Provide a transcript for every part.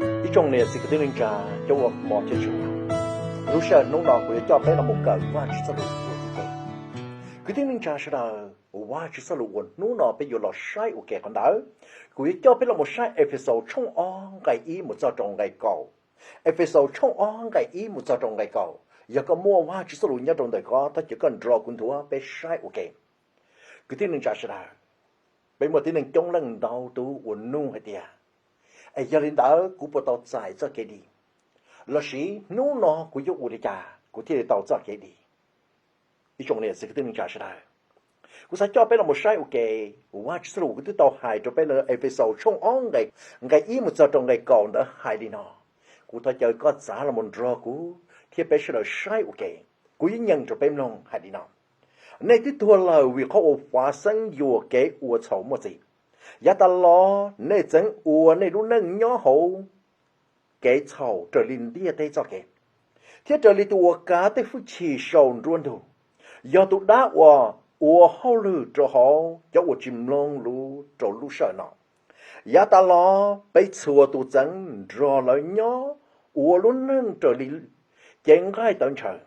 Ib tsoom niam txiv kwv tij neej tsa, cov uas hmov thiab tshua, lub sij hawm hnub no kuv yuav coj peb los mus kawm Vajtswv txoj lus ua ntej. Kwv tij neej tsa sawv daws, Vajtswv txoj lus uas hnub no peb yuav los saib ua ke qhov ntawd, kuv yuav coj peb los mus saib Efexaus tshooj ob nqe ib mus txog rau nqe kaum. Efexaus tshooj ob nqe ib mus txog rau nqe kaum. Yog koj muaj Vajtswv txoj lus nyob rau ntawm koj, thov caw koj nrog kuv nthuav peb saib ua ke. Kwv tij neej tsa sawv daws, peb muaj tib neeg coob leej ntau tus uas nug hais tias, es yog li ntawd kuv puas tau txais txoj kev dim? Lossis hnub no kuv yuav ua li cas kuv thiaj li tau txoj kev dim? Ib tsoom niam txiv kwv tij neej tsa sawv daws, kuv xav coj peb los mus saib ua ke. Vajtswv txoj lus uas kuv twb tau hais rau peb lawm, Efexaus tshooj ob nqe, nqe ib mus txog rau nqe kaum ntawd hais li no. Kuv thov caw koj txav los mus nrog kuv thiab peb sawv daws saib ua ke. Kuv yuav nyeem rau peb mloog hais li no: Nej twb tuag lawm vim qhov uas fav xeeb yuam kev ua txhaum muaj txim. Yav tas los nej txeev ua nej lub neej nyob hauv kev txhaum raws li ntiaj teb txoj kev, thiab raws li tus uas kav tej hwj chim saum nruab ntug, yog tus dab uas ua hauj lwm rau hauv cov uas tsis mloog lus rau lub sij hawm no. Yav tas los peb txhua tus txeev nrog lawv nyob ua lub neej raws li cev nqaij tawv ntshaw,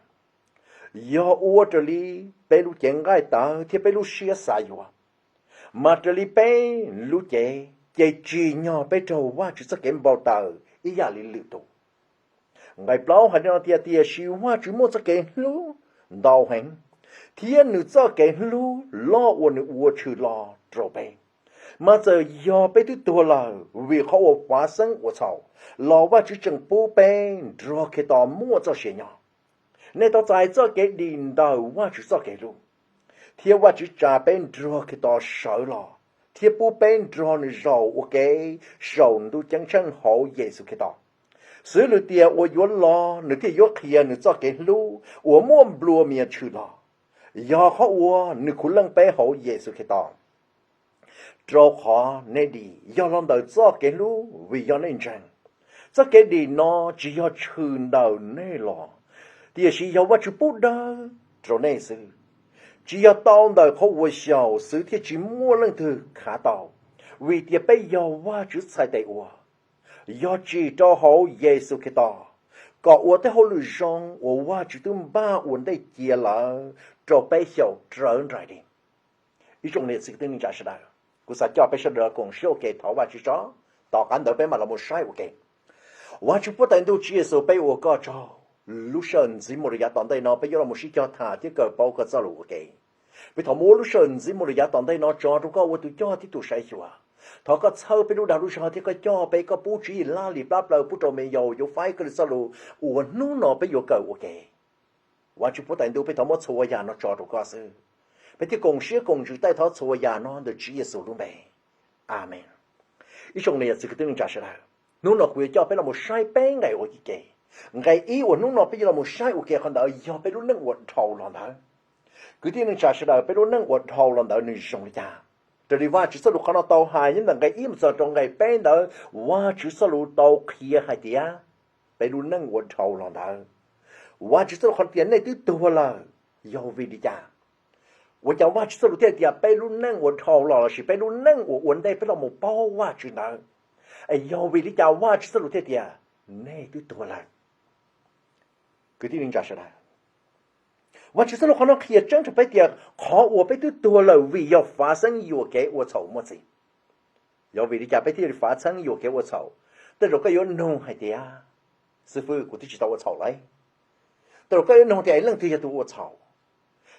yog ua raws li peb lub cev nqaij tawv thiab peb lub siab xav yuav. Mas raws li peb lub cev ces tsim nyog peb raug Vajtswv txoj kev npau taws ib yam li lwm tus. Nqe plaub hais li no tias, tiam sis Vajtswv muaj txoj kev hlub ntau heev, thiab nws txoj kev hlub loj uas nws ua tshwm los rau peb. Mas txawm yog peb twb tuag lawm vim qhov uas fav xeeb ua txhaum, los Vajtswv tseem pub peb nrog Khetos muaj txoj sia nyob. Nej tau txais txoj kev dim ntawm Vajtswv txoj kev hlub, thiab Vajtswv tsa peb nrog Khetos sawv los thiab pub peb nrog nws zaum ua ke saum ntuj ceeb tsheej hauv Yexus Khetos. Xws li tias uas yuav los nws thiaj yuav qhia nws txoj kev hlub uas muaj nplua mias tshwm los, yog qhov uas nws khuv leej peb hauv Yexus Khetos. Rau qhov nej dim yog los ntawm txoj kev hlub vim yog nej ntseeg. Txoj kev dim no tsis yog tshwm ntawm nej los, tiam sis yog Vajtswv pub dawb rau nej xwb. Tsis yog tau ntawm qhov uas xyaum xwb thiaj tsis muaj leej twg khav tau, vim tias peb yog Vajtswv txhais tes ua. Yog tsim rau hauv Yexus Khetos, kom ua tej hauj lwm zoo uas Vajtswv twb npaj ua ntej cia lawm rau peb xyaum rawv nraim li. Ib tsoom niam txiv kwv tij neej tsa sawv daws, kuv xav coj peb sawv daws koom siab ua ke thov Vajtswv tso. Tom qab ntawd peb mam los mus saib ua ke. Vajtswv Huab Tais Ntuj Tswv Yexus, peb ua koj tsaug. Lub sij hawm ntxiv mus rau yav tom ntej no peb yuav los mus sib cog tham thiab kawm paub koj txoj lus ua ke. Peb thov muab lub sij hawm ntxiv mus rau yav tom ntej no tso rau koj ua tus coj thiab tus saib xyuas. Thov koj txhawb peb lub dag lub zog thiab koj coj peb, koj pub tswv yim laj lim plab plaws pub rau me yaus yuav faib koj li txoj lus uas hnub no peb yuav kawm ua ke. Vajtswv Huab Tais Ntuj, peb thov muab txhua yam no tso rau koj xwb. Peb thiaj koom siab koom ntsws taij thov txhua yam no ntawm Tswv Yexus lub npe. Amees. Ib tsoom niam txiv kwv tij neej tsa sawv daws, hnub no kuv yuav coj peb los mus saib peb nqe ua ke. Nqe ib uas hnub no peb yuav los mus saib ua ke qhov ntawd yog peb lub neej uas dhau los ntawd. Kwv tij neej tsa sawv daws, peb lub neej uas dhau los ntawd nws zoo li cas? Raws li Vajtswv txoj lus qhov no tau hais nyob ntawm nqe ib mus txog rau nqe peb ntawd, Vajtswv txoj lus tau qhia hais tias peb lub neej uas dhau los ntawd, Vajtswv txoj lus qhov tias nej twb tuag lawm, yog vim li cas? Ua cas Vajtswv txoj lus thiaj tias peb lub neej uas dhau los lossis peb lub neej uas ua ntej peb los mus paub Vajtswv ntawd, es yog vim li cas Vajtswv txoj lus thiaj tias nej twb tuag lawm? Kwv tij neej tsa sawv daws, Vajtswv txoj lus qhov no qhia tseeb rau peb tias qhov uas peb twb tuag lawm vim yog fav xeeb yuam kev ua txhaum muaj txim. Yog vim li cas peb thiaj li fav xeeb yuam kev ua txhaum? Tej zaum koj yuav nug hais tias, xib fwb, kuv twb tsis tau ua txhaum lauj. Tej zaum koj yuav nug tias, leej twg yog tus ua txhaum?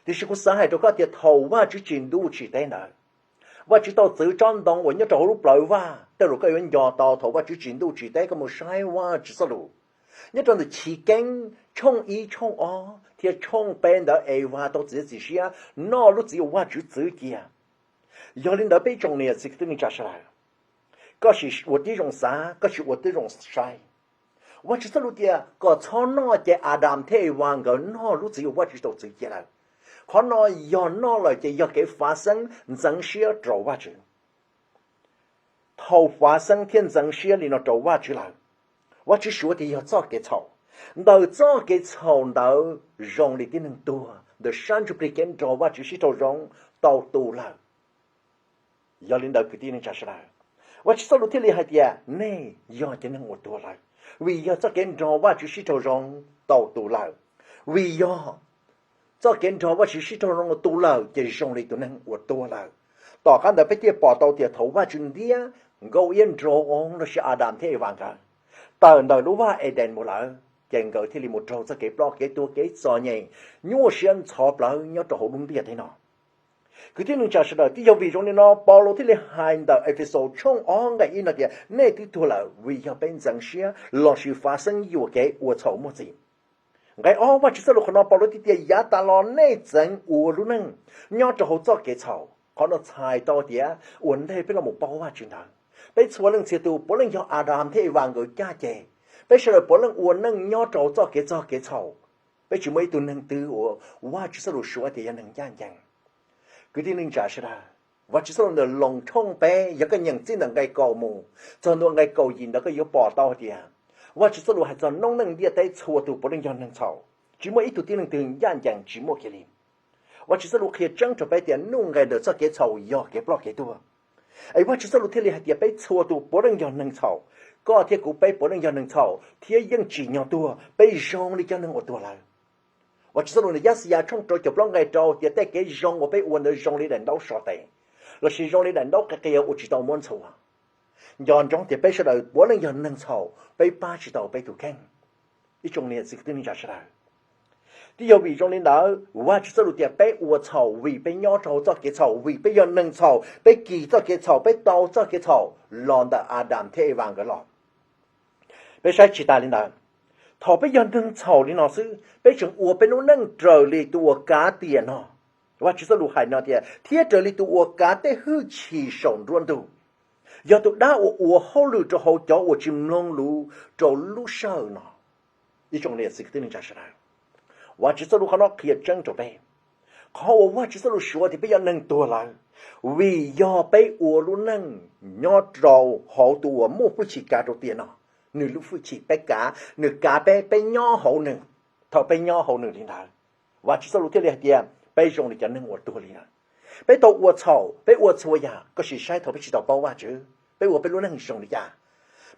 Tiam sis kuv xav hais rau koj tias thaum Vajtswv tsim ntuj tsim teb ntawd, Vajtswv tau txwv tsob ntoo uas nyob rau hauv lub plawv vaj. Tej zaum koj yuav nco tau thaum Vajtswv tsim ntuj tsim teb, koj mus saib Vajtswv txoj lus nyob rau ntawm Chiv Keeb tshooj ib tshooj ob thiab tshooj peb ntawd, Evas tau txiav txim siab noj lub txiv uas Vajtswv txwv cia. Yog li ntawd peb tsoom niam txiv kwv tij neej tsa sawv daws, koj sim ua tib zoo xav, koj sim ua tib zoo saib. Vajtswv txoj lus tias kom txhob noj ces Adas thiab Evas nkawd noj lub txiv uas Vajtswv tau txwv cia lawm. Qhov no yog noj lawm ces yog kev fav xeeb ntxeev siab rau Vajtswv. Thaum fav xeeb thiab ntxeev siab li no rau Vajtswv lawm, Vajtswv suav tias yog txoj kev txhaum. Ntawm txoj kev txhaum ntawd zoo li tib neeg tuag ntawm sab ntsuj plig kev nrog Vajtswv sib raug zoo tau tu lawm. Yog li ntawd kwv tij neej tsa sawv daws, Vajtswv txoj lus thiaj li hais tias nej yog cov neeg uas tuag lawm, vim yog txoj kev nrog Vajtswv sib raug zoo tau tu lawm, vim yog txoj kev nrog Vajtswv sib raug zoo tu lawm ces zoo li tus neeg uas tuag lawm. Tom qab ntawd peb thiaj pom tau tias thaum Vajtswv ntiab nkauj iab nraug oo los sis Adas thiab Evas nkawd tawm ntawm lub vaj Edees mus lawm, ces nkawd thiaj li mus raug txoj kev ploj kev tuag kev txom nyem nyuaj siab ntxhov plawv nyob rau hauv lub ntiaj teb no. Kwv tij neej tsa sawv daws, twb yog vim zoo li no Paulus thiaj li hais ntawm Efexus tshooj ob nqe ib no tias nej twb tuag lawm vim yog peb ntxeev siab los sis fav xeeb yuam kev ua txhaum muaj txim. Nqe ob Vajtswv txoj lus qhov no Paulus thiaj tias yav tas los nej txeev ua lub neej nyob rau hauv txoj kev txhaum. Qhov no txhais tau tias ua ntej peb los mus paub Vajtswv ntawd, peb txhua leej txhia tus puav leej yog Adas thiab Evas nkawd caj ces. Peb sawv daws puav leej ua neej nyob rau txoj kev txog kev txhaum. Peb tsis muaj ib tug neeg twg uas Vajtswv txoj lus suav tias yog neeg ncaj ncees. Kwv tij neej tsa sawv daws, Vajtswv txoj lus ntawm Loos tshooj peb, yog koj nyeem txij ntawm nqe kaum mus txog ntua nqe kaum yim ntawd koj yuav pom tau hais tias Vajtswv txoj lus hais txog noob neej ntiaj teb txhua tus puav leej yog neeg txhaum, tsis muaj ib tug tib neeg twg ncaj ncees tsis muaj kiag li. Vajtswv txoj lus qhia tseeb rau peb tias nuj nqes ntawm txoj kev txhaum yog kev ploj kev tuag. Es Vajtswv txoj lus thiaj li hais tias peb txhua tus puav leej yog neeg txhaum, koj thiab kuv peb puav leej yog neeg txhaum thiab yeej tsim nyog tuag, peb zoo li cov neeg uas tuag lawm. Vajtswv txoj lus ntawm Yaxayas tshooj rau caum plaub nqe rau tias tej kev zoo uas peb ua ntawd zoo li daim ntaub so tes, lossis zoo li daim ntaub qia qia uas tsis tau muab ntxhua. Nco ntsoov tias peb sawv daws puav leej yog neeg txhaum, peb pab tsis tau peb tus kheej. Ib tsoom niam txiv kwv tij neej tsa sawv daws, twb yog vim zoo li ntawd Vajtswv txoj lus tias peb ua txhaum vim peb nyob rau hauv txoj kev txhaum, vim peb yog neeg txhaum, peb kis txoj kev txhaum, peb tau txoj kev txhaum los ntawm Adas thiab Evas nkawd los. Peb saib tsis tas li ntawd, thaum peb yog neeg txhaum li no xwb peb tseem ua peb lub neej raws li tus uas kav tiam no. Vajtswv txoj lus hais no tias thiab raws li tus uas kav tej hwj chim saum nruab ntug, yog tus dab uas ua hauj lwm rau hauv cov uas tsis mloog lus rau lub sij hawm no. Ib tsoom niam txiv kwv tij neej tsa sawv daws, Vajtswv txoj lus qhov no qhia tseeb rau peb, qhov uas Vajtswv txoj lus suav tias peb yog neeg tuag lawm, vim yog peb ua lub neej nyob rau hauv tus uas muaj hwj chim kav rau tiam no. Nws lub hwj chim peb kav, nws kav peb, peb nyob hauv nws. Thaum peb nyob hauv nws li ntawd, Vajtswv txoj lus thiaj li hais tias peb zoo li cov neeg uas tuag li lawm. Peb tau ua txhaum, peb ua txhua yam, koj sim saib thaum peb tsis tau paub Vajtswv, peb ua peb lub neej zoo li cas?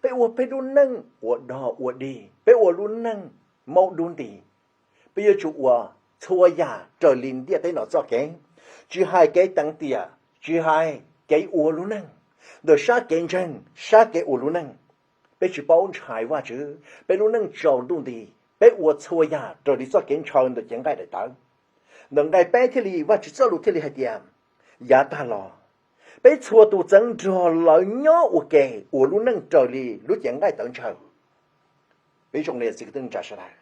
Peb ua peb lub neej ua dog ua dig, peb ua lub neej maub dub nti. Peb yuav tsum ua txhua yam raws li ntiaj teb no txoj kev, tsis hais kev teev tiam, tsis hais kev ua lub neej, ntawm sab kev ntseeg, sab kev ua lub neej. Peb tsis paub ntshai Vajtswv, peb lub neej tsaus ntuj nti, peb ua txhua yam raws li txoj kev ntshaw ntawm cev nqaij daim tawv. Ntawm nqe peb thiaj li Vajtswv txoj lus thiaj li hais tias yav tag los peb txhua tus txeev nrog lawv nyob ua ke ua lub neej raws li lub cev nqaij tawv ntshaw. Peb zoo li txiv kwv tij neej tsa sawv daws,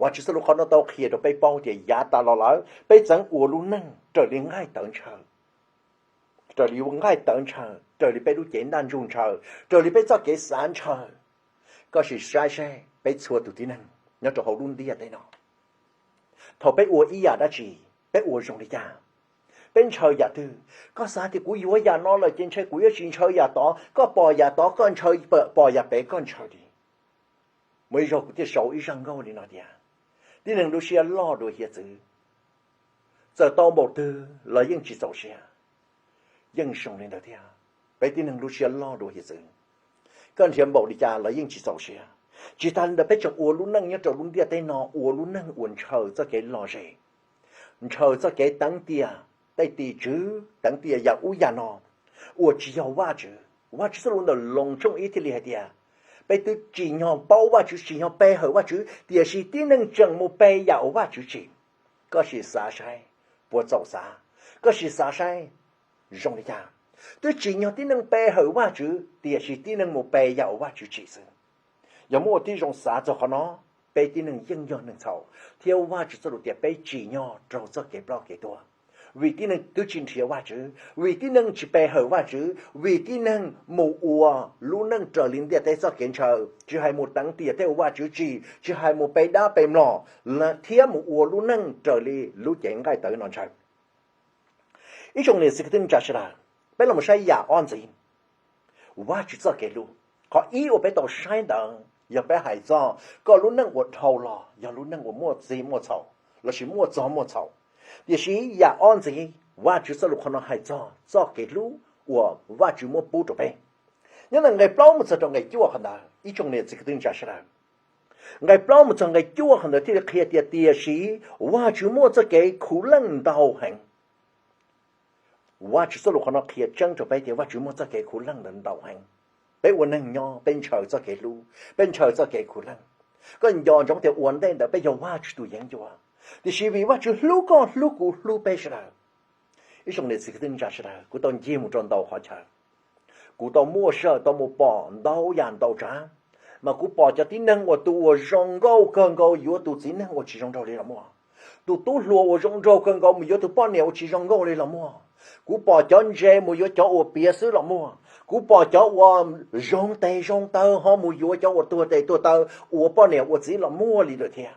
Vajtswv txoj lus qhov no tau qhia rau peb paub tias yav tas los lawm peb txeev ua lub neej raws li nqaij tawv ntshaw, raws li nqaij tawv ntshaw, raws li peb lub cev ntaj ntsug ntshaw, raws li peb txoj kev xav ntshaw. Koj sim saib seb peb txhua tus tib neeg nyob rau hauv lub ntiaj teb no, thaum peb ua ib yam dab tsi, peb ua zoo li cas? Peb ntshaw yam twg? Koj xav tias kuv yuav yam no lawm ces ntshe kuv yuav tsis ntshaw yam tod, koj pom yam tod koj ntshaw, pom yam pem koj ntshaw li. Muaj ib zaug kuv thiaj sau ib zaj nkauj li no tias, tib neeg lub siab loj dua hiav txwv, txawm tau npaum twg los yeej tsis txaus siab. Yeej zoo li ntawd thiab, peb tib neeg lub siab loj dua hiav txwv, koj nrhiav npaum li cas los yeej tsis txaus siab. Tsis tas li ntawd peb tseem ua lub neej nyob rau lub ntiaj teb no ua lub neej uas ntshaw txoj kev lom zem, ntshaw txoj kev teev tiam tej tim tswv, teev tiam yam ub yam no uas tsis yog Vajtswv. Vajtswv txoj lus ntawm Loos tshooj ib thiaj li hais tias peb twb tsim nyog paub Vajtswv, tsim nyog pe hawm Vajtswv, tiam sis tib neeg tseem mus pe yam uas Vajtswv tsim. Koj sim xav saib, puas txaus xav? Koj sim xav saib zoo li cas? Twb tsim nyog tib neeg pe hawm Vajtswv, tiam sis tib neeg mus pe yam uas Vajtswv tsim xwb. Yog muaj ua tib zoo xav txog qhov no, peb tib neeg yeej yog neeg txhaum, thiab Vajtswv txoj lus tias peb tsim nyog raug txoj kev ploj kev tuag, vim tib neeg twb tsis nrhiav Vajtswv, vim tib neeg tsis pe hawm Vajtswv, vim tib neeg mus ua lub neej raws li ntiaj teb txoj kev ntshaw, tsis hais mus teev tiam tej uas Vajtswv tsim, tsis hais mus pe dab pe mlom, thiab mus ua lub neej raws li lub cev nqaij tawv no ntshaw. Ib tsoom niam txiv kwv tij neej tsa sawv daws, peb los saib yam ob ntxiv, Vajtswv txoj kev hlub. Qhov ib uas peb tau saib ntawd yog peb hais txog koj lub neej uas dhau los yog lub neej uas muaj txij muaj txhaum, lossis muaj txog muaj txhaum. Tiam sis yam ob ntxiv, Vajtswv txoj lus qhov no hais txog txoj kev hlub uas Vajtswv muab pub rau peb. Nyob ntawm nqe plaub mus txog rau nqe cuaj qhov ntawd, ib tsoom niam txiv kwv tij neej tsa sawv daws, nqe plaub mus txog nqe cuaj qhov ntawd thiaj li qhia tias, tiam sis Vajtswv muaj txoj kev khuv leej ntau heev. Vajtswv txoj lus qhov no qhia tseeb rau peb tias Vajtswv muaj txoj kev khuv leej ntau heev. Peb ua neeg nyob peb ntshaw txoj kev hlub, peb ntshaw txoj kev khuv leej. Koj nco ntsoov tias ua ntej ntawd peb yog Vajtswv tus yeeb ncuab, tiam sis vim Vajtswv hlub koj hlub kuv hlub peb sawv daws, ib tsoom niam txiv kwv tij neej tsa sawv daws, kuv tau ncig mus rau ntau qhov chaw, kuv tau muaj sij hawm tau mus pom ntau yam ntau tsav, mas kuv pom cov tib neeg uas tus uas zoo nkauj kawg nkaus yuav tus txiv neej uas tsis zoo nraug li los muaj, tus tub hluas uas zoo nraug kawg nkaus mus yuav tus poj niam uas tsis zoo nkauj li los muaj, kuv pom cov ntse mus yuav cov uas piav xwb los muaj, kuv pom cov uas zoo tes zoo taw ho mus yuav cov uas tuag tes tuag taw ua poj niam ua txiv los muaj li lawm thiab.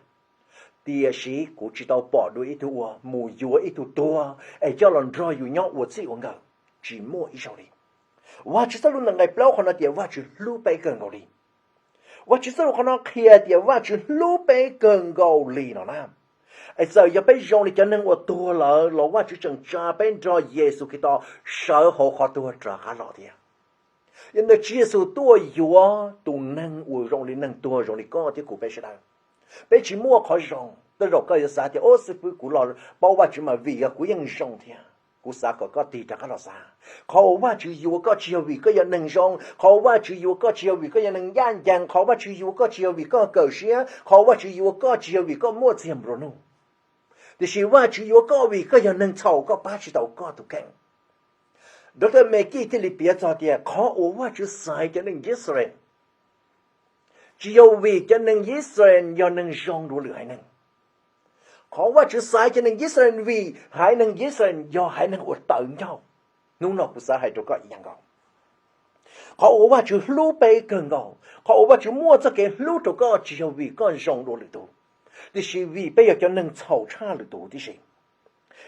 Tiam sis kuv tsis tau pom dua ib tug uas mus yuav ib tug tuag es coj los nrog yus nyob ua txij ua nkawm, tsis muaj ib zaug li. Vajtswv txoj lus ntawm nqe plaub qhov no tias Vajtswv hlub peb kawg nkaus li. Vajtswv txoj lus qhov no qhia tias Vajtswv hlub peb kawg nkaus li no na. Es txawm yog peb zoo li cov neeg uas tuag lawm los Vajtswv tseem tsa peb nrog Yexus Khetos sawv hauv qhov tuag rov qab los thiab. Yog ntawd Tswv Yexus tuaj yuav tus neeg uas zoo li neeg tuag zoo li koj thiab kuv peb sawv daws. Peb tsis muaj qhov zoo. Tej zaum koj yuav xav tias, ub, xib fwb, kuv los paub Vajtswv mas vim yog kuv yeej zoo thiab. Kuv xav kom koj tig rov qab los xav, qhov uas Vajtswv yuav koj tsis yog vim koj yog neeg zoo, qhov uas Vajtswv yuav koj tsis yog vim koj yog neeg ncaj ncees, qhov Vajtswv yuav koj tsis yog vim koj kawm siab, qhov Vajtswv yuav koj tsis yog vim koj muaj txiag nplua nuj. Tiam sis Vajtswv yuav koj vim koj yog neeg txhaum, koj pab tsis tau koj tus kheej. Doctor Magee thiaj li piav txog tias qhov uas Vajtswv xaiv cov neeg Yixalayees tsis yog vim cov neeg Yixalayees yog neeg zoo dua lwm haiv neeg. Qhov Vajtswv xaiv cov neeg Yixalayees vim haiv neeg Yixalayees yog haiv neeg uas tawv ncauj. Hnub no kuv xav hais rau koj ib yam nkaus. Qhov uas Vajtswv hlub peb kawg nkaus, qhov uas Vajtswv muaj txoj kev hlub rau koj tsis yog vim koj zoo dua lwm tus, tiam sis vim peb yog cov neeg txhaum tshaj lwm tus tib si.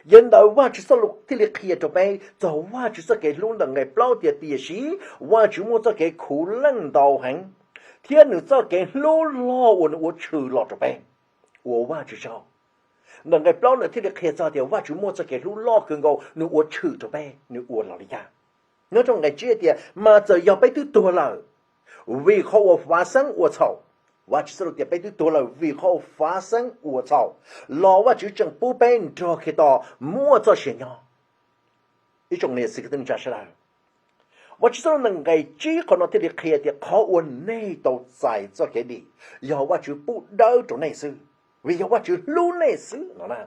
Yog li ntawd Vajtswv txoj lus thiaj li qhia rau peb txog Vajtswv txoj kev hlub ntawm nqe plaub tias, tiam sis Vajtswv muaj txoj kev khuv leej ntau heev, thiab nws txoj kev hlub loj uas nws ua tshwm los rau peb. Ua Vajtswv tsaug. Ntawm nqe plaub ntawd thiaj li qhia txog tias Vajtswv muaj txoj kev hlub loj kawg nkaus nws ua tshwm rau peb, nws ua los li cas. Nyob rau nqe tsib tias, mas txawm yog peb twb tuag lawm vim qhov uas fav xeeb ua txhaum, Vajtswv txoj lus tias peb twb tuag lawm vim qhov uas fav xeeb ua txhaum, los Vajtswv tseem pub peb nrog Khetos muaj txoj sia nyob. Ib tsoom niam txiv kwv tij neej tsa sawv daws, Vajtswv txoj lus ntawm nqe tsib qhov no thiaj li qhia tias qhov uas nej tau txais txoj kev dim yog Vajtswv pub dawb rau nej xwb, vim yog Vajtswv hlub nej xwb no na.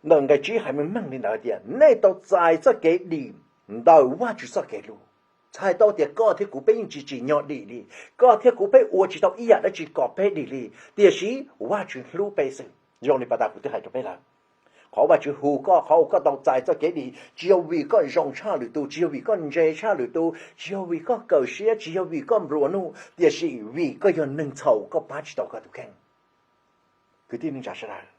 Ntawm nqe tsib hais meej meej li ntawd tias nej tau txais txoj kev dim ntawm Vajtswv txoj kev hlub. Txhais tau tias koj thiab kuv peb yeej tsis tsim nyog dim li, koj thiab kuv peb ua tsis tau ib yam dab tsi kom peb dim li, tiam sis Vajtswv hlub peb xwb. Zoo li pas tas kuv twb hais rau peb lawm, qhov Vajtswv hu koj, qhov uas koj tau txais txoj kev dim tsis yog vim koj zoo tshaj lwm tus, tsis yog vim koj ntse tshaj lwm tus, tsis yog vim koj kawm siab, tsis yog vim koj nplua nuj, tiam sis vim koj yog neeg txhaum koj pab tsis tau koj tus kheej. Kwv tij neej tsa sawv daws,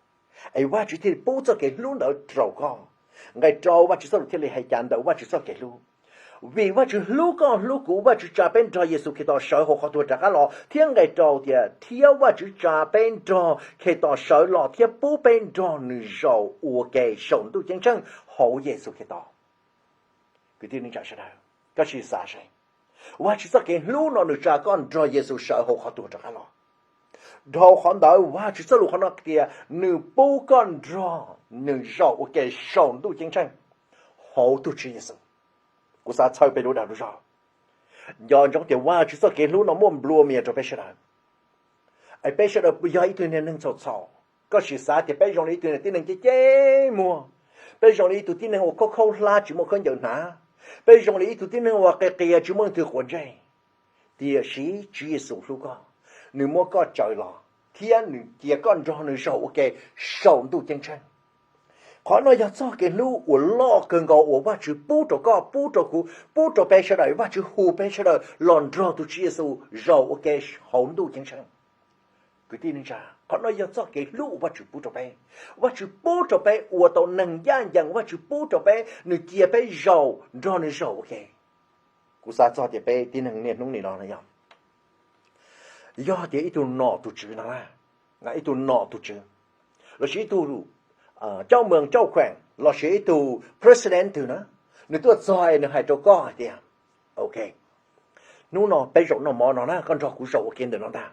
es Vajtswv thiaj li pub txoj kev hlub ntawd rau koj. Nqe rau Vajtswv txoj lus thiaj li hais cas ntawm Vajtswv txoj kev hlub? Vim Vajtswv hlub koj hlub kuv, Vajtswv tsa peb nrog Yexus Khetos sawv hauv qhov tuag rov qab los, thiab nqe rau tias thiab Vajtswv tsa peb nrog Khetos sawv los thiab pub peb nrog nws zaum ua ke saum ntuj ceeb tsheej hauv Yexus Khetos. Kwv tij neej tsa sawv daws, koj sim xav seb, Vajtswv txoj kev hlub no nws tsa koj nrog Yexus sawv hauv qhov tuag rov qab los. Dhau qhov ntawd Vajtswv txoj lus qhov no tias nws pub koj nrog nws zaum ua ke saum ntuj ceeb tsheej hauv tus Tswv Yexus. Kuv xav txhawb peb lub dag lub zog, nco ntsoov tias Vajtswv txoj kev hlub no muaj nplua mias rau peb sawv daws. Es peb sawv daws yog ib tug niag neeg txhaum txhaum, koj sim xav tias peb zoo li ib tug niag tib neeg ceb ceb muag, peb zoo li ib tug tib neeg uas khaub khaub hlab tsis muaj khaub ncaws hnav, peb zoo li ib tug tib neeg uas qias qias tsis muaj leej twg quav ntsej. Tiam sis Tswv Yexus hlub koj, nws muab koj tsaws los thiab nws cia koj nrog nws zaum ua ke saum ntuj ceeb tsheej. Qhov no yog txoj kev hlub uas loj kawg nkaus uas Vajtswv pub rau koj, pub rau kuv, pub rau peb sawv daws. Vajtswv hu peb sawv daws los nrog tus Tswv Yexus zaum ua ke hauv ntuj ceeb tsheej. Kwv tij neej tsa, qhov no yog txoj kev hlub uas Vajtswv pub rau peb. Vajtswv pub rau peb ua tau neeg ncaj ncees, Vajtswv pub rau peb, nws cia peb zaum nrog nws zaum ua ke. Kuv xav txog tias peb tib neeg niaj hnub nim no no yog, yog tias ib tug nom tus tswv no, ib tug nom tus tswv, lossis ib tug cauj moos cauj kheem lossis ib tug president twg na, nws tuaj txog es nws hais rau koj hais tias, ok, Hnub no peb zaum noj mov no na, koj nrog kuv zaum ua ke ntawm no ntag,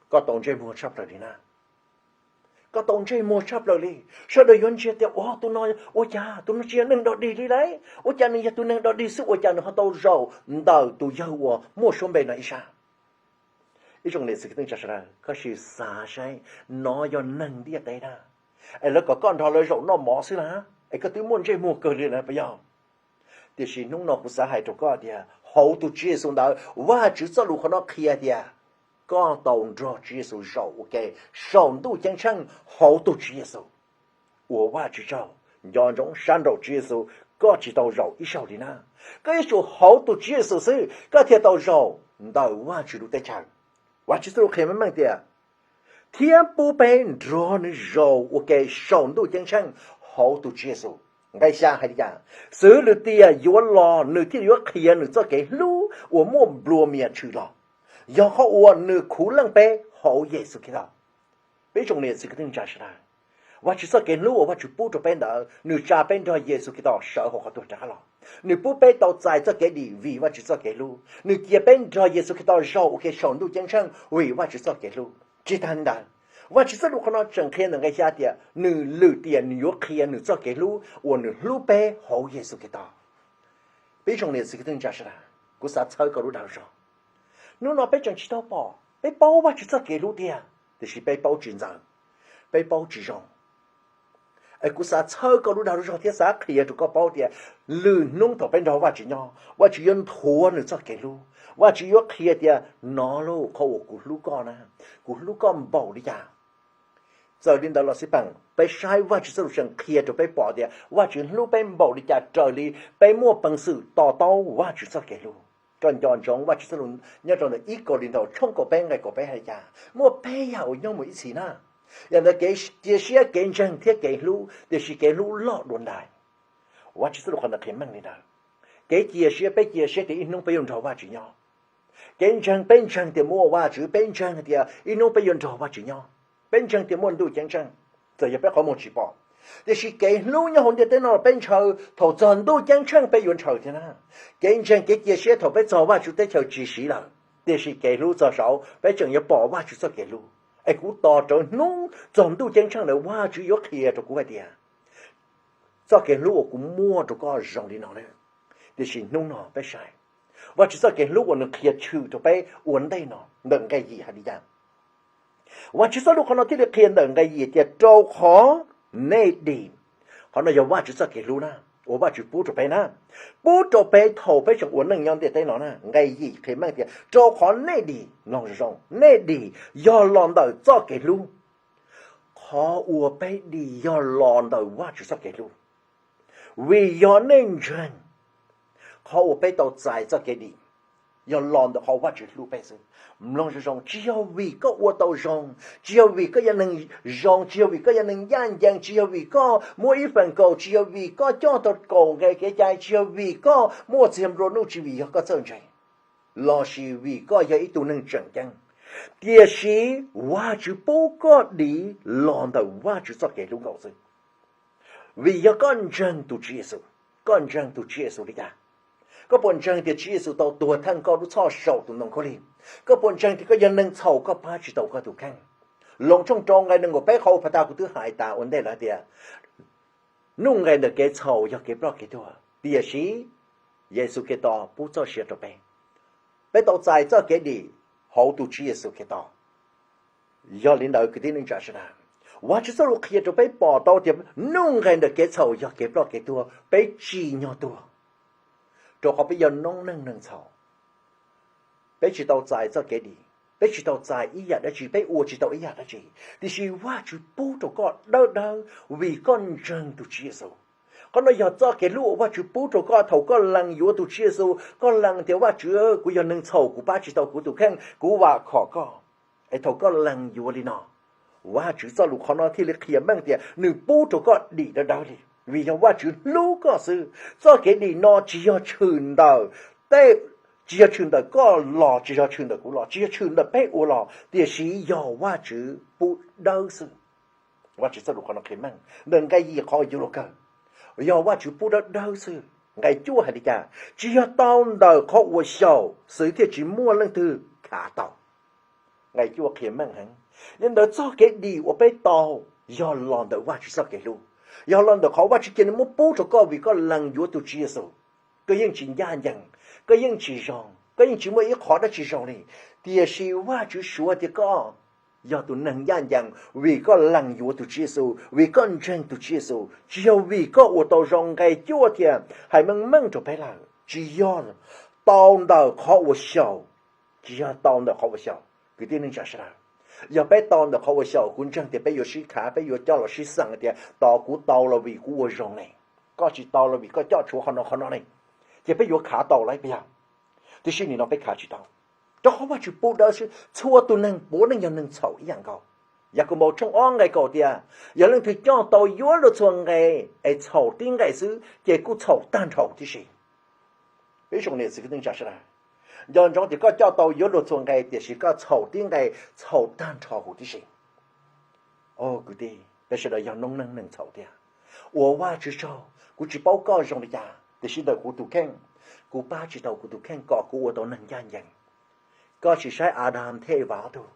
koj tau ntsej muag tshaj plaws li na. Koj tau ntsej muag tshaj plaws li. Sawv daws yuav ntsia tias, ua, tus no ua cas, tus no tsis yog neeg dog dig li lauj, ua cas nws yog tus neeg dog dig xwb, ua cas nws ho tau zaum ntawm tus yawg uas muaj suab npe no ib sab? Ib tsoom niam txiv kwv tij neej tsa sawv daws, koj sim xav saib, no yog neeg ntiaj teb na, es lawv kom koj nrog lawv zaum noj mov xwb na, es koj twb muaj ntsej muag kawg li na puas yog? Tiam sis hnub no kuv xav hais rau koj tias hauv tus Tswv Yexus ntawd, Vajtswv txoj lus qhov no qhia tias koj tau nrog Tswv Yexus zaum ua ke saum ntuj ceeb tsheej hauv tus Tswv Yexus. Ua Vajtswv tsaug, nco ntsoov sab nraum Tswv Yexus, koj tsis tau zaum ib zaug li na. Koj yuav tsum hauv tus Tswv Yexus xwb koj thiaj tau zaum ntawm Vajtswv lub teb chaws. Vajtswv txoj lus qhia meej meej tias, thiab pub peb nrog nws zaum ua ke saum ntuj ceeb tsheej hauv tus Tswv Yexus. Nqe xya hais li cas? Xws lwm tiam yuav los nws thiaj yuav qhia nws txoj kev hlub uas muaj nplua mias tshwm los, yog qhov uas nws khuv leej peb hauv Yexus Khetos. Peb tsoom niam txiv kwv tij neej tsa sawv daws, Vajtswv txoj kev hlub uas Vajtswv pub rau peb ntawd, nws tsa peb nrog Yexus Khetos sawv hauv qhov tuag rov qab los. Nws pub peb tau txais txoj kev dim vim Vajtswv txoj kev hlub. Nws cia peb nrog Yexus Khetos zaum ua ke saum ntuj ceeb tsheej vim Vajtswv txoj kev hlub. Tsis tas li ntawd, Vajtswv txoj lus qhov no tseem qhia ntawm nqe xya tias nws lwm tiam nws yuav qhia nws txoj kev hlub uas nws hlub peb hauv Yexus Khetos. Peb tsoom niam txiv kwv tij neej tsa sawv daws, kuv xav txhawb koj lub dag lub zog. Hnub no peb tseem tsis tau pom, peb paub Vajtswv txoj kev hlub tiag, tiam sis peb paub tsis ntxaws, peb paub tsis zoo. Es kuv xav txhawb koj lub dag lub zog thiab xav qhia rau koj paub tias lwm hnub thaum peb nrog Vajtswv nyob, Vajtswv yuav nthuav nws txoj kev hlub. Vajtswv yuav qhia tias, no lauj, qhov uas kuv hlub koj na, kuv hlub koj npaum li cas. Txawm li ntawd los xij peem, peb saib Vajtswv txoj lus tseem qhia rau peb pom tias Vajtswv hlub peb npaum li cas raws li peb muaj peev xwm to taub Vajtswv txoj kev hlub. Koj nco ntsoov Vajtswv txoj lus nyob rau ntawm ib Kauleethaus tshooj kaum peb nqe kaum peb hais li cas? Muaj peb yam uas nyob mus ib txhis na. Yam ntawd kev cia siab, kev ntseeg thiab kev hlub, tiam sis kev hlub loj dua ntais. Vajtswv txoj lus qhov ntawd qhia meej li ntawd. Kev cia siab, peb cia siab tias ib hnub peb yuav nrog Vajtswv nyob. Kev ntseeg, peb ntseeg tias muaj Vajtswv, peb ntseeg tias ib hnub peb yuav nrog Vajtswv nyob. Peb ntseeg tias muaj ntuj ceeb tsheej, txawm yog peb qhov muag tsis pom. Tiam sis kev hlub nyob hauv ntiaj teb no los peb ntshaw, thaum txog ntuj ceeb tsheej peb yuav ntshaw thiab na. Kev ntseeg, kev cia siab thaum peb txog Vajtswv teb chaws tsis siv lawm, tiam sis kev hlub txog saud peb tseem yuav pom Vajtswv txoj kev hlub. Es kuv tos rawv hnub txog ntuj ceeb tsheej ntawd Vajtswv yuav qhia rau kuv hais tias txoj kev hlub uas kuv muaj rau koj zoo li no na. Tiam sis hnub no peb saib Vajtswv txoj kev hlub uas nws qhia tshwm rau peb ua ntej no ntawm nqe yim hais li cas. Vajtswv txoj lus qhov no thiaj li qhia ntawm nqe yim tias rau qhov nej dim. Qhov no yog Vajtswv txoj kev hlub na, uas Vajtswv pub rau peb na, pub rau peb thaum peb tseem ua neej nyob ntiaj teb no na. Nqe yim qhia meej tias rau qhov nej dim, mloog zoo zoo, nej dim yog los ntawm txoj kev hlub. Qhov uas peb dim yog los ntawm Vajtswv txoj kev hlub. Vim yog nej ntseeg, qhov uas peb tau txais txoj kev dim yog los ntawm qhov Vajtswv hlub peb xwb. Mloog zoo zoo, tsis yog vim koj ua tau zoo, tsis yog vim koj yog neeg zoo, tsis yog vim koj yog neeg ncaj ncees, tsis yog vim koj muaj ib feem kaum, tsis yog vim koj coj tau kaum nqe kev cai, tsis yog vim koj muaj txiag nplua nuj, tsis vim yog koj txawj ntse lossis vim koj yog ib tug neeg tseem ceeb, tiam sis Vajtswv pub koj dim los ntawm Vajtswv txoj kev hlub nkaus xwb. Vim yog koj ntseeg tus Tswv Yexus. Koj ntseeg tus Tswv Yexus li cas? Koj puas ntseeg tias Tswv Yexus tau tuag theej koj lub txhoj saum tus ntoo khaub lig? Koj puas ntseeg tias koj yog neeg txhaum, koj pab tsis tau koj tus kheej? Loos tshooj rau nqe nees nkaum peb qhov uas phav tas kuv twb hais tas ua ntej lawm tias nuj nqes ntawm kev txhaum yog kev ploj kev tuag, tiam sis Yexus Khetos pub txoj sia rau peb. Peb tau txais txoj kev dim hauv tus Tswv Yexus Khetos. Yog li ntawd kwv tij neej tsa sawv daws, Vajtswv txoj lus qhia rau peb pom tau tias nuj nqes ntawm kev txhaum yog kev ploj kev tuag, peb tsim nyog tuag, rau qhov peb yog noob neej neeg txhaum. Peb tsis tau txais txoj kev dim, peb tsis tau txais ib yam dab tsi, peb ua tsis tau ib yam dab tsi, tiam sis Vajtswv pub rau koj dawb dawb vim koj ntseeg tus Tswv Yexus. Qhov no yog txoj kev hlub uas Vajtswv pub rau koj thaum koj lees yuav tus Tswv Yexus, koj lees tias, Vajtswv, kuv yog neeg txhaum, kuv pab tsis tau kuv tus kheej, kuv vam khom koj. Es thaum koj lees yuav li no, Vajtswv txoj lus qhov no thiaj li qhia meej tias nws pub rau koj dim dawb dawb li, vim yog Vajtswv hlub koj xwb. Txoj kev dim no tsis yog tshwm ntawm tej, tsis yog tshwm ntawm koj los, tsis yog tshwm ntawm kuv los, tsis yog tshwm ntawm peb ua los, tiam sis yog Vajtswv pub dawb xwb. Vajtswv txoj lus qhov no qhia meej ntawm nqe yim qhov yuav luag kawg, yog Vajtswv pub dawb dawb xwb. Nqe cuaj hais li cas? Tsis yog tau ntawm qhov uas xyaum xwb thiaj tsis muaj leej twg khav tau. Nqe cuaj qhia meej heev. Yog ntawd txoj kev dim uas peb tau yog los ntawm Vajtswv txoj kev hlub, yog los ntawm qhov Vajtswv cia li muab pub rau koj vim koj lees yuav tus Tswv Yexus. Koj yeej tsis ncaj ncees, koj yeej tsis zoo, koj yeej tsis muaj ib qhov dab tsi zoo li, tiam sis Vajtswv suav tias koj yog tus neeg ncaj ncees vim koj lees yuav tus Tswv Yexus, vim koj ntseeg tus Tswv Yexus, tsis yog vim koj ua tau zoo. Nqe cuaj thiaj hais meej meej rau peb lawm, tsis yog tau ntawm qhov uas xyaum, tsis yog tau ntawm qhov uas xyaum. Kwv tij neej tsa sawv daws, yog peb tau ntawm qhov uas xyaum, kuv ntseeg tias peb yuav sib khav, peb yuav coj los sib xeem tias tos kuv tau los vim kuv ua zoo ne, koj tsis tau los vim koj coj tshuav qhov no qhov no ne, ces peb yuav khav tau lawm puas yog? Tiam sis nim no peb khav tsis tau, rau qhov Vajtswv pub dawb xwb. Txhua tus neeg puav leej yog neeg txhaum ib yam nkaus. Yakaunpaus tshooj ob nqe kaum tias, yog leej twg coj tau yuav luag txhua nqe es txhaum tib nqe xwb ces kuj txhaum tag nrho huv tib si. Peb zoo niam txiv kwv tij neej tsa sawv daws, nco ntsoov tias koj coj tau yuav luag txhua nqe tiam sis koj txhaum tib nqe, txhaum tag nrho huv tib si. Kwv tij, peb sawv daws yog noob neej neeg txhaum tiag. Ua Vajtswv tsaug, kuv tsis paub koj zoo li cas tiam sis ntawm kuv tus kheej, kuv pab tsis tau kuv tus kheej kom kuv ua tau neeg ncaj ncees. Koj sim saib Adas thiab Evas ob tug,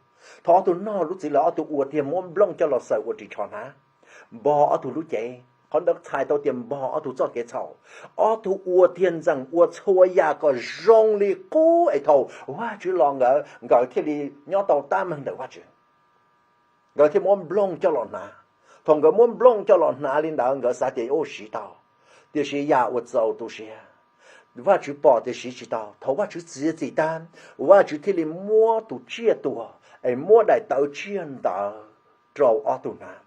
thaum ob tug noj lub txiv lawm ob tug ua tiag muab nplooj coj los xaws ua ris tsho hnav, npog ob tug lub cev. Qhov ntawd txhais tau tias npog ob tug txoj kev txhaum. Ob tug ua tiag ntxeem ua txhua yam kom zoo li qub es thaum Vajtswv los nkawd, nkawd thiaj li nyob tau tab meeg ntawm Vajtswv. Nkawd thiaj muab nplooj coj los hnav. Thaum nkawd muab nplooj coj los hnav li ntawd nkawd xav tias ua siv tau, tiam sis yam uas txaus tu siab, Vajtswv pom tias siv tsis tau. Thaum Vajtswv txiav txim tag, Vajtswv thiaj li muab tus tsiaj tuag es muab daim tawv tsiaj ntawd rau ob tug hnav.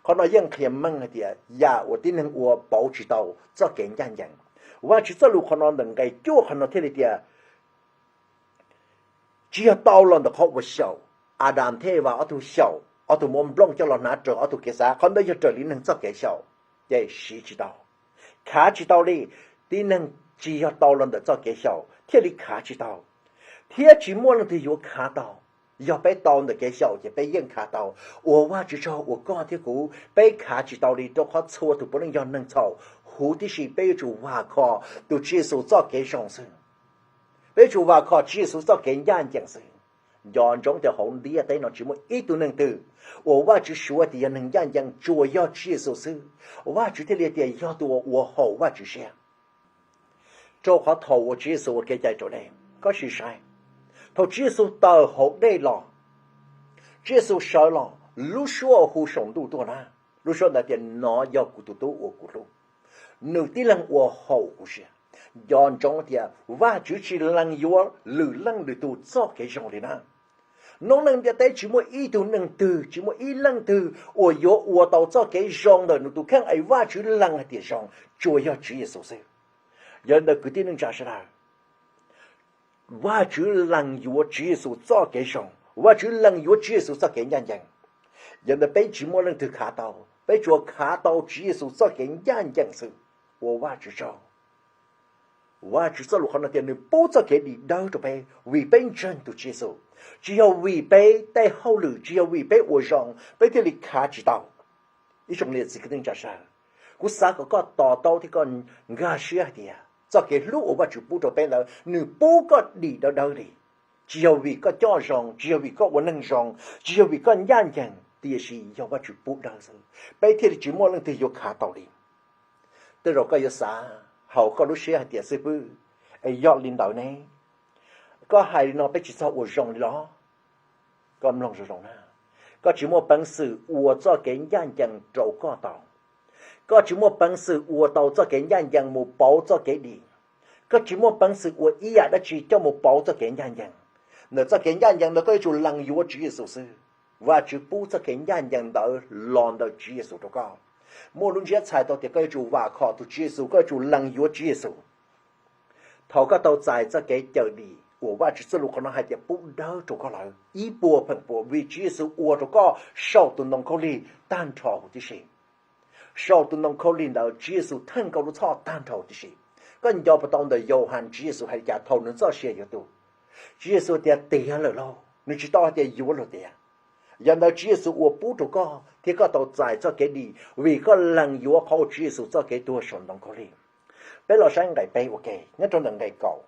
Qhov no yeej qhia meej hais tias yam uas tib neeg ua pauv tsis tau txoj kev ncaj ncees. Vajtswv txoj lus qhov no ntawm nqe cuaj qhov no thiaj li tias, tsis yog tau los ntawm qhov uas xyaum. Adas thiab Evas ob tug xyaum, ob tug muab nplooj coj los hnav raws ob tug kev xav, qhov ntawd yog raws li neeg txoj kev xyaum, ces siv tsis tau, khav tsis tau li. Tib neeg tsis yog tau los ntawm txoj kev xyaum thiaj li khav tsis tau, thiab tsis muaj leej twg yuav khav tau. Yog peb tau ntawm kev xyaum ces peb yeej khav tau. Ua Vajtswv tsaug uas koj thiab kuv peb khav tsis tau li, rau qhov txhua tus puav leej yog neeg txhaum huv tib si. Peb yuav tsum vam khom tus Tswv Yexus txoj kev zoo xwb. Peb yuav tsum vam khom Tswv Yexus txoj kev ncaj ncees xwb. Nco ntsoov tias hauv ntiaj teb no tsis muaj ib tug neeg twg uas Vajtswv suav tias yog neeg ncaj ncees, tsuas yog Tswv Yexus xwb. Vajtswv thiaj li tias yog tus uas ua haum Vajtswv siab. Rau qhov thaum uas Tswv Yexus ua kev cai raus dej, koj sim saib, thaum Tswv Yexus tawm hauv dej los, Tswv Yexus sawv los, lub suab hu saum ntuj tuaj na, lub suab ntawd tias, nov yog kuv tus tub uas kuv hlub, nws tib leeg ua haum kuv siab. Nco ntsoov tias Vajtswv tsis lees yuav lwm leej lwm tus txoj kev zoo li na. Noob neej ntiaj teb tsis muaj ib tug neeg twg, tsis muaj ib leej twg uas yuav ua tau txoj kev zoo ntawm nws tus kheej es Vajtswv lees hais tias zoo, tsuas yog Tswv Yexus xwb. Yog li ntawd kwv tij neej tsa sawv daws, Vajtswv lees yuav Tswv Yexus txoj kev zoo, Vajtswv lees yuav Tswv Yexus txoj kev ncaj ncees. Yog li ntawd peb tsis muaj leej twg khav tau, peb tsuas khav tau Tswv Yexus txoj kev ncaj ncees xwb. Ua Vajtswv tsaug. Vajtswv txoj lus qhov no tias nws pub txoj kev dim dawb rau peb vim peb ntseeg tus Tswv Yexus, tsis yog vim peb tej hauj lwm, tsis yog vim peb ua zoo peb thiaj li khav tsis tau. Ib tsoom niam txiv kwv tij neej tsa sawv daws, kuv xav kom koj to taub thiab koj nkag siab hais tias txoj kev hlub uas Vajtswv pub rau peb ntawd nws pub koj dim dawb dawb li. Tsis yog vim koj coj zoo, tsis yog vim koj ua neeg zoo, tsis yog vim koj ncaj ncees, tiam sis yog Vajtswv pub dawb xwb, peb thiaj li tsis muaj leej twg yuav khav tau li. Tej zaum koj yuav xav hauv koj lub siab hais tias xib fwb, es yog li ntawd ne, koj hais li no peb tsis txog ua zoo li los? Koj mloog zoo zoo na, koj tsis muaj peev xwm ua txoj kev ncaj ncees rau koj tau. Koj tsis muaj peev xwm ua tau txoj kev ncaj ncees mus pauv txoj kev dim. Koj tsis muaj peev xwm ua ib yam dab tsi coj mus pauv txoj kev ncaj ncees. Ntawm txoj kev ncaj ncees ntawd koj yuav tsum lees yuav Tswv Yexus xwb. Vajtswv pub txoj kev ncaj ncees ntawd los ntawm Tswv Yexus rau koj. Muaj lub ntsiab txhais tau tias koj yuav tsum vam khom tus Tswv Yexus, koj yuav tsum lees yuav Tswv Yexus. Thaum koj tau txais txoj kev cawm dim uas Vajtswv txoj lus qhov no hais tias pub dawb rau koj lawm ib puas feem pua vim Tswv Yexus ua rau koj saum tus ntoo khaub lig tag nrho huv tib si. Saum tus ntoo khaub lig ntawd Tswv Yexus theej koj lub txhoj tag nrho huv tib si. Koj nco puas tau ntawm Yauhas Tswv Yexus hais li cas thaum nws txoj sia yuav tu? Tswv Yexus tias tiav lawm lauj, nws tsis tau hais tias yuav luag tiav. Yog ntawd Tswv Yexus ua pub rau koj thiab koj tau txais txoj kev dim vim koj lees yuav qhov uas Tswv Yexus txoj kev tuag saum ntoo khaub lig. Peb los saib nqe peb ua ke nyob rau ntawm nqe kaum,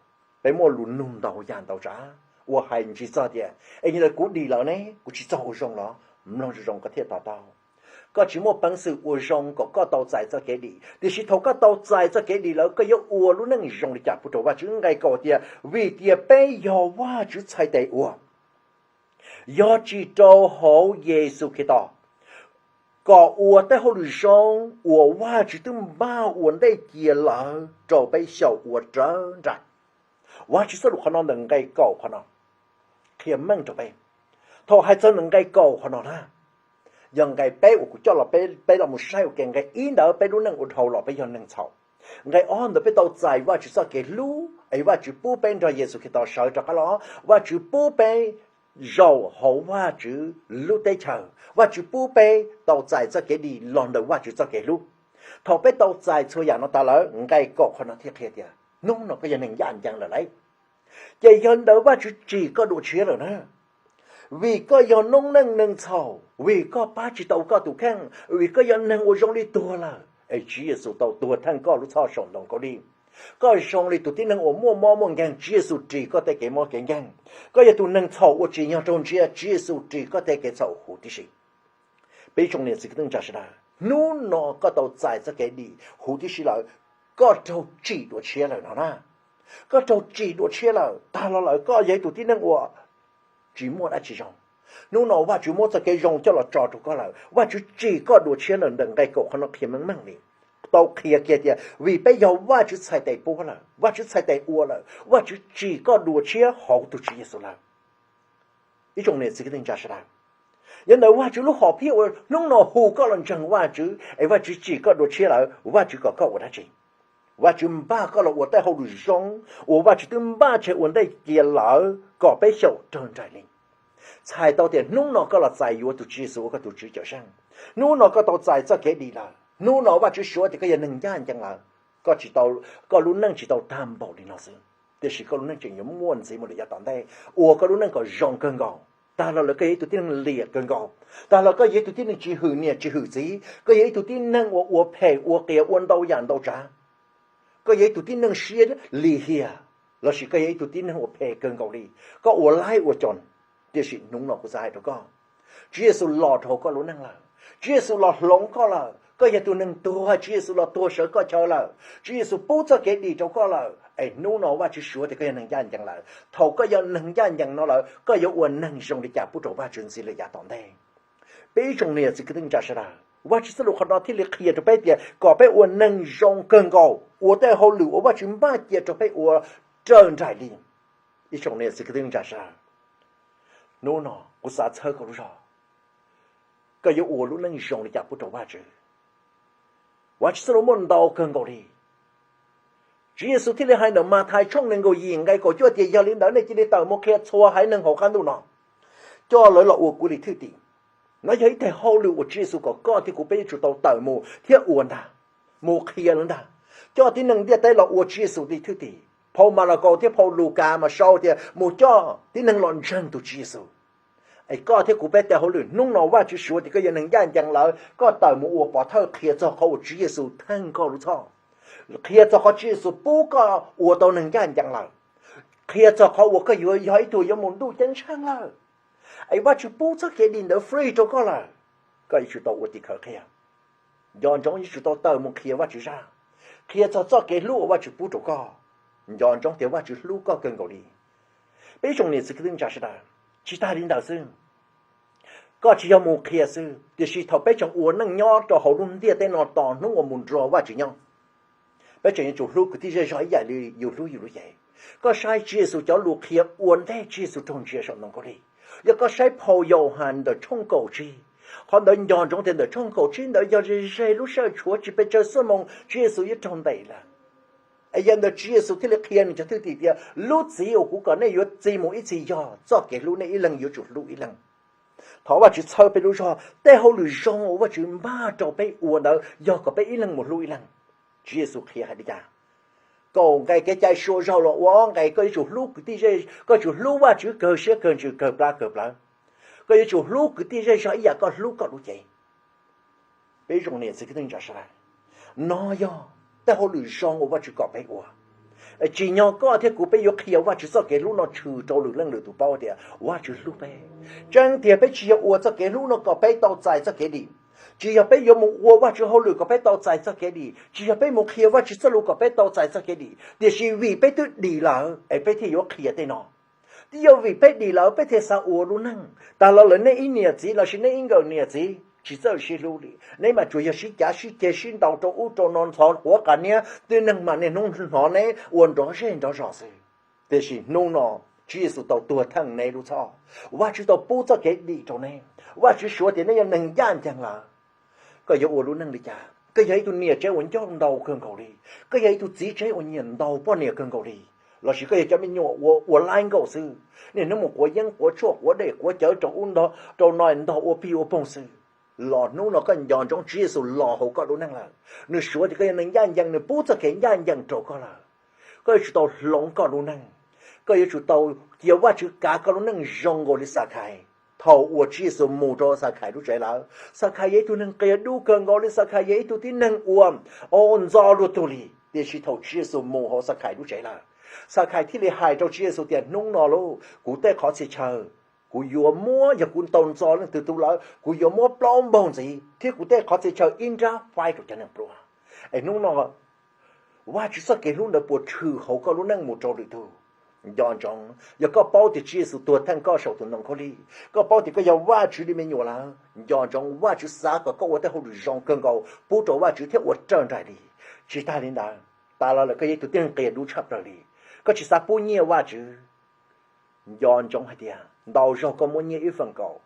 peb muaj lus nug ntau yam ntau tsav uas hais ntsig txog tias, es yog li kuv dim lawm ne, kuv tsis txaug ua zoo los? Mloog zoo zoo koj thiaj to taub. Koj tsis muaj peev xwm ua zoo kom koj tau txais txoj kev dim, tiam sis thaum koj tau txais txoj kev dim lawm koj yuav ua lub neej zoo li cas pub rau Vajtswv? Nqe kaum tias, vim tias peb yog Vajtswv txhais tes ua, yog tsim rau hauv Yexus Khetos, kom ua tej hauj lwm zoo uas Vajtswv twb npaj ua ntej cia lawm rau peb xyaum ua raws nraim. Vajtswv txoj lus qhov no ntawm nqe kaum qhov no qhia meej rau peb. Thaum hais txog ntawm nqe kaum qhov no na, yog nqe peb uas kuv coj los peb, peb los mus saib ua ke. Nqe ib ntawd peb lub neej ua dhau los peb yog neeg txhaum. Nqe ob ntawd peb tau txais Vajtswv txoj kev hlub es Vajtswv pub peb nrog Yexus Khetos sawv rov qab los. Vajtswv pub peb zaum hauv Vajtswv lub teb chaws, Vajtswv pub peb tau txais txoj kev dim los ntawm Vajtswv txoj kev hlub. Thaum peb tau txais txhua yam no tas lawm, nqe kaum qhov no thiaj qhia tias hnub no koj yog neeg ncaj ncees lawm lauj. Ces yog li ntawd Vajtswv tsim koj dua tshiab lawm na. Vim koj yog noob neej neeg txhaum, vim koj pab tsis tau koj tus kheej, vim koj yog neeg uas zoo li tuag lawm es Tswv Yexus tau tuag theej koj lub txhoj saum ntoo khaub lig. Koj zoo li tus tib neeg uas muaj mob muaj nkeeg, Tswv Yexus ris koj tej kev mob kev nkeeg. Koj yog tus neeg txhaum uas tsim nyog raug ntsia, Tswv Yexus ris koj tej kev txhaum huv tib si. Peb tsoom niam txiv kwv tij neej tsa sawv daws, hnub no koj tau txais txoj kev dim huv tib si lawm, koj raug tsim dua tshiab lawm no na. Koj raug tsim dua tshiab lawm, tag los lawm koj yog ib tug tib neeg uas tsis muaj dab tsi zoo. Hnub no Vajtswv muab txoj kev zoo coj los tso rau koj lawm, Vajtswv tsim koj dua tshiab lawm. Ntawm nqe kaum qhov no qhia meej meej li, tau qhia kiag tias vim peb yog Vajtswv txhais tes pub lawm, Vajtswv txhais tes ua lawm, Vajtswv tsim koj dua tshiab hauv tus Tswv Yexus lawm. Ib tsoom niam txiv kwv tij neej tsa sawv daws, yog ntawm Vajtswv lub hom phiaj uas hnub no hu koj los ntseeg Vajtswv es Vajtswv tsim koj dua tshiab lawm, Vajtswv kom koj ua dab tsi? Vajtswv npaj koj los ua tej hauj lwm zoo uas Vajtswv twb npaj tseg ua ntej cia lawm kom peb xyaum raws nraim li. Txhais tau tias hnub no koj los txais yuav tus Tswv Yexus ua koj tus Tswv Cawm Seej, hnub no koj tau txais txoj kev dim lawm, hnub no Vajtswv suav tias koj yog neeg ncaj ncees lawm. Koj tsis tau, koj lub neej tsis tau tag npaum li no xwb, tiam sis koj lub neej tseem yuav muaj ntxiv mus lawm yav tom ntej, ua koj lub neej kom zoo kawg nkaus. Tag los lawm koj yog ib tug tib neeg liam kawg nkaus, tag los koj yog ib tug tib neeg tsis hwm niam tsis hwm txiv, koj yog ib tug tib neeg uas ua phem ua qias ua ntau yam ntau tsav, koj yog ib tug tib neeg siab lim hiam, lossis koj yog ib tug tib neeg uas phem kawg nkaus li, koj ua laib ua coos, tiam sis hnub no kuv xav hais rau koj, Tswv Yexus los dhau koj lub neej lawm. Tswv Yexus los hloov koj lawm. Koj yog tus neeg tuag, Tswv Yexus los tuag sawv koj chaw lawm. Tswv Yexus pub txoj kev dim rau koj lawm, es hnub no Vajtswv suav tias koj yog neeg ncaj ncees lawm. Thaum koj yog neeg ncaj ncees no lawm, koj yuav ua neeg zoo li cas pub rau Vajtswv ntxiv lawm yav tom ntej? Peb ib tsoom niam txiv kwv tij neej tsa sawv daws, Vajtswv txoj lus qhov no thiaj li qhia rau peb tias kom peb ua neeg zoo kawg nkaus, ua tej hauj lwm uas Vajtswv npaj cia rau peb ua raws nraim li. Ib tsoom niam txiv kwv tij neej tsa sawv daws, hnub no kuv xav txhawb koj lub zog, koj yuav ua lub neej zoo li cas pub rau Vajtswv? Vajtswv txoj lus muaj ntau kawg nkaus li. Tswv Yexus thiaj li hais ntawm Mathais tshooj nees nkaum yim nqe kaum cuaj tias, yog li ntawd nej cia li tawm mus qhia txhua haiv neeg hauv qab ntuj no, coj lawv los ua kuv li thwj tim. No yog ib teg hauj lwm uas Tswv Yexus kom koj thiab kuv peb yuav tsum tau tawm mus thiab ua ntag, mus qhia lawv ntag. Coj tib neeg ntiaj teb los ua Tswv Yexus li thwj tim. Phau Malakaus thiab phau Lukas mas sau tias mus coj tib neeg los ntseeg tus Tswv Yexus. Es koj thiab kuv peb tej hauj lwm hnub no Vajtswv suav tias koj yog neeg ncaj ncees lawm, koj tawm mus ua pov thawj qhia txog qhov uas Tswv Yexus theej koj lub txhoj, qhia txog qhov Tswv Yexus pub koj ua tau neeg ncaj ncees lawm, qhia txog qhov uas koj yuav yog ib tug yuav mus ntuj ceeb tsheej lawm. Es Vajtswv pub txoj kev dim ntawd free rau koj lawm, koj yuav tsum tau ua tim khawv qhia. Nco ntsoov yuav tsum tau tawm mus qhia Vajtswv zaj, qhia txog txoj kev hlub uas Vajtswv pub rau koj. Nco ntsoov tias Vajtswv hlub koj kawg nkaus li. Peb ib tsoom niam txiv kwv tij neej tsa sawv daws, tsis tas li ntawd xwb, koj tsis yog mus qhia xwb, tiam sis thaum peb tseem ua neej nyob rau hauv lub ntiaj teb no tos hnub uas mus nrog Vajtswv nyob, peb tseem yuav tsum hlub kwv tij zej zog ib yam li yus hlub yus lub cev. Koj saib Tswv Yexus cov lus qhia ua ntej Tswv Yexus raug ntsia saum ntoo khaub lig. Yog koj saib phau Yauhas ntawm tshooj kaum tsib, qhov ntawd nco ntsoov tias ntawm tshooj kaum tsib ntawd yog ze ze lub sij hawm tshuav tsis pes tsawg xuab moos Tswv Yexus yuav raug ntes lawm. Es yog ntawd Tswv Yexus thiaj li qhia nws cov thwj tim tias, lub txiv uas kuv kom nej yuav txi mus ib txhis yog txoj kev hlub, nej ib leeg yuav tsum hlub ib leeg. Thov Vajtswv txhawb peb lub zog, tej hauj lwm zoo uas Vajtswv npaj rau peb ua ntawd yog kom peb ib leeg mus hlub ib leeg. Tswv Yexus qhia hais li cas? Kaum nqe kev cai suav zaug los ua ob nqe, koj yuav tsum hlub kwv tij zej, koj yuav tsum hlub Vajtswv kawg siab kawg ntsws kawg plab kawg plawv. Koj yuav tsum hlub kwv tij zej zog ib yam koj hlub koj lub cev. Peb zoo niam txiv kwv tij neej tsa sawv daws, no yog tej hauj lwm zoo uas Vajtswv kom peb ua. Tsim nyog koj thiab kuv peb yuav qhia Vajtswv txoj kev hlub no tshwm rau lwm leej lwm tus paub tias Vajtswv hlub peb. Tseeb tiag peb tsis yog ua txoj kev hlub no kom peb tau txais txoj kev dim. Tsis yog peb yuav mus ua Vajtswv hauj lwm kom peb tau txais txoj kev dim, tsis yog peb mus qhia Vajtswv txoj lus kom peb tau txais txoj kev dim, tiam sis vim peb twb dim lawm es peb thiaj yuav qhia tej no. Twb yog vim peb dim lawm peb thiaj xav ua lub neej. Tas los lawm nej ib niam txiv lossis nej ib nkawm niam txiv tsis txawj sib hlub li, neb mas tsuas yog sib cav sib ceg sib ntaus rau ub rau no, ntxhov quav qas niab, tib neeg mas niaj hnub hnov neb ua nrov zej nrov zos xwb. Tiam sis hnub no Tswv Yexus tau tuag theej neb lub txhoj, Vajtswv tau pub txoj kev dim rau neb. Vajtswv suav tias neb yog neeg ncaj ncees lawm. Koj yuav ua lub neej li cas? Koj yog ib tug niam tsev uas ncauj ntau kawg nkaus li, koj yog ib tug txiv tsev uas nyiam ntaus poj niam kawg nkaus li, lossis koj yog cov me nyuam uas ua laib nkaus xwb, niaj hnub mus quav yeeb quav tshuaj quav dej quav cawv rau ub rau no ntog ua pig ua poog xwb, los hnub no koj nco ntsoov Tswv Yexus los hauv koj lub neej lawm. Nws suav tias koj yog neeg ncaj ncees, nws pub txoj kev ncaj ncees rau koj lawm. Koj yuav tsum tau hloov koj lub neej. Koj yuav tsum tau cia Vajtswv kav koj lub neej zoo nkaus li Xakhais. Thaum uas Tswv Yexus mus rau Xakhais lub tsev lawm, Xakhais yog ib tug neeg qias dub kawg nkaus li, Xakhais yog ib tug tib neeg uas ntxo luag tug li. Tiam sis thaum Tswv Yexus mus hauv Xakhais lub tsev lawm, Xakhais thiaj li hais rau Tswv Yexus tias hnub no lauj, kuv tej qhov txhia chaw kuv yuav muab, yog kuv tau ntxo leej twg tug lawm kuv yuav muab plaub npaug ntxiv thiab kuv tej qhov txhia chaw ib nrab faib rau cov neeg pluag. Es hnub no Vajtswv txoj kev hlub ntawd puas tshwm hauv koj lub neej mus rau lwm tug? Nco ntsoov, yog koj paub tias Tswv Yexus tuag theej koj saum tus ntoo khaub lig, koj paub tias koj yog Vajtswv li me nyuam lawm, nco ntsoov Vajtswv xav kom koj ua tej hauj lwm zoo kawg nkaus pub rau Vajtswv thiab ua raws nraim li. Tsis tag li ntawd, tas los lawm koj yog ib tug tib neeg qias dub tshaj plaws li, koj tsis xav pub nyiaj Vajtswv. Nco ntsoov hais tias ntau zaug koj muab nyiaj ib feem kaum,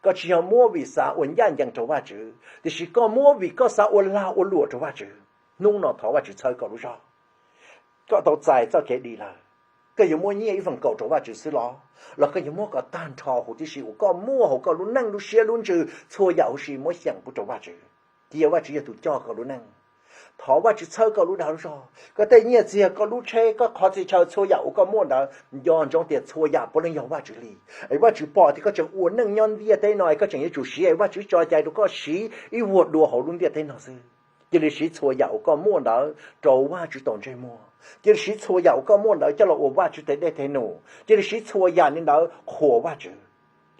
koj tsis yog muab vim xav ua ncaj ncees rau Vajtswv, tiam sis koj muab vim koj xav ua lag ua luam rau Vajtswv. Hnub no thov Vajtswv txhawb koj lub zog. Koj tau txais txoj kev dim lawm, koj yuav muab nyiaj ib feem kaum rau Vajtswv xwb los, los koj yuav muab kom tag nrho huv tib si uas koj muaj hauv koj lub neej lub siab lub ntsws txhua yam huv si muab xyeem pub rau Vajtswv. Cia Vajtswv yog tus coj koj lub neej. Thov Vajtswv txhawb koj lub dag lub zog, koj tej nyiaj txiag, koj lub tsheb, koj qhov txhia chaw, txhua yam uas koj muaj ntawd, nco ntsoov tias txhua yam puav leej yog Vajtswv li. Es Vajtswv pom tias koj tseem ua neej nyob ntiaj teb no es koj tseem yuav tsum siv, es Vajtswv tso cai rau koj siv ib vuag dua hauv lub ntiaj teb no xwb. Cia li siv txhua yam uas koj muaj ntawd rau Vajtswv tau ntsej muag. Cia li siv txhua yam uas koj muaj ntawd coj los ua Vajtswv tes dej tes num. Cia li siv txhua yam li ntawd qhuas Vajtswv.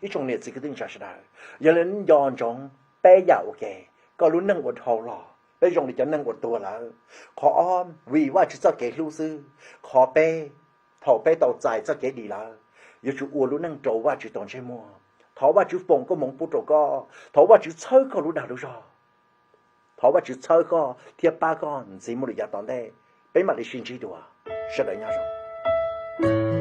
Ib tsoom niam txiv kwv tij neej tsa sawv daws, yog li nco ntsoov peb yam ua ke. Koj lub neej ua dhau los peb zoo li cov neeg uas tuag lawm. Qhov ob, vim Vajtswv txoj kev hlub xwb. Qhov peb, thaum peb tau txais txoj kev dim lawm, yuav tsum ua lub neej rau Vajtswv tau ntsej muag. Thov Vajtswv foom koob hmoov pub rau koj, thov Vajtswv txhawb koj lub dag lub zog, thov Vajtswv txhawb koj thiab pab koj ntxiv mus lawm yav tom ntej. Peb mam li sib ntsib dua. Sawv daws nyob zoo.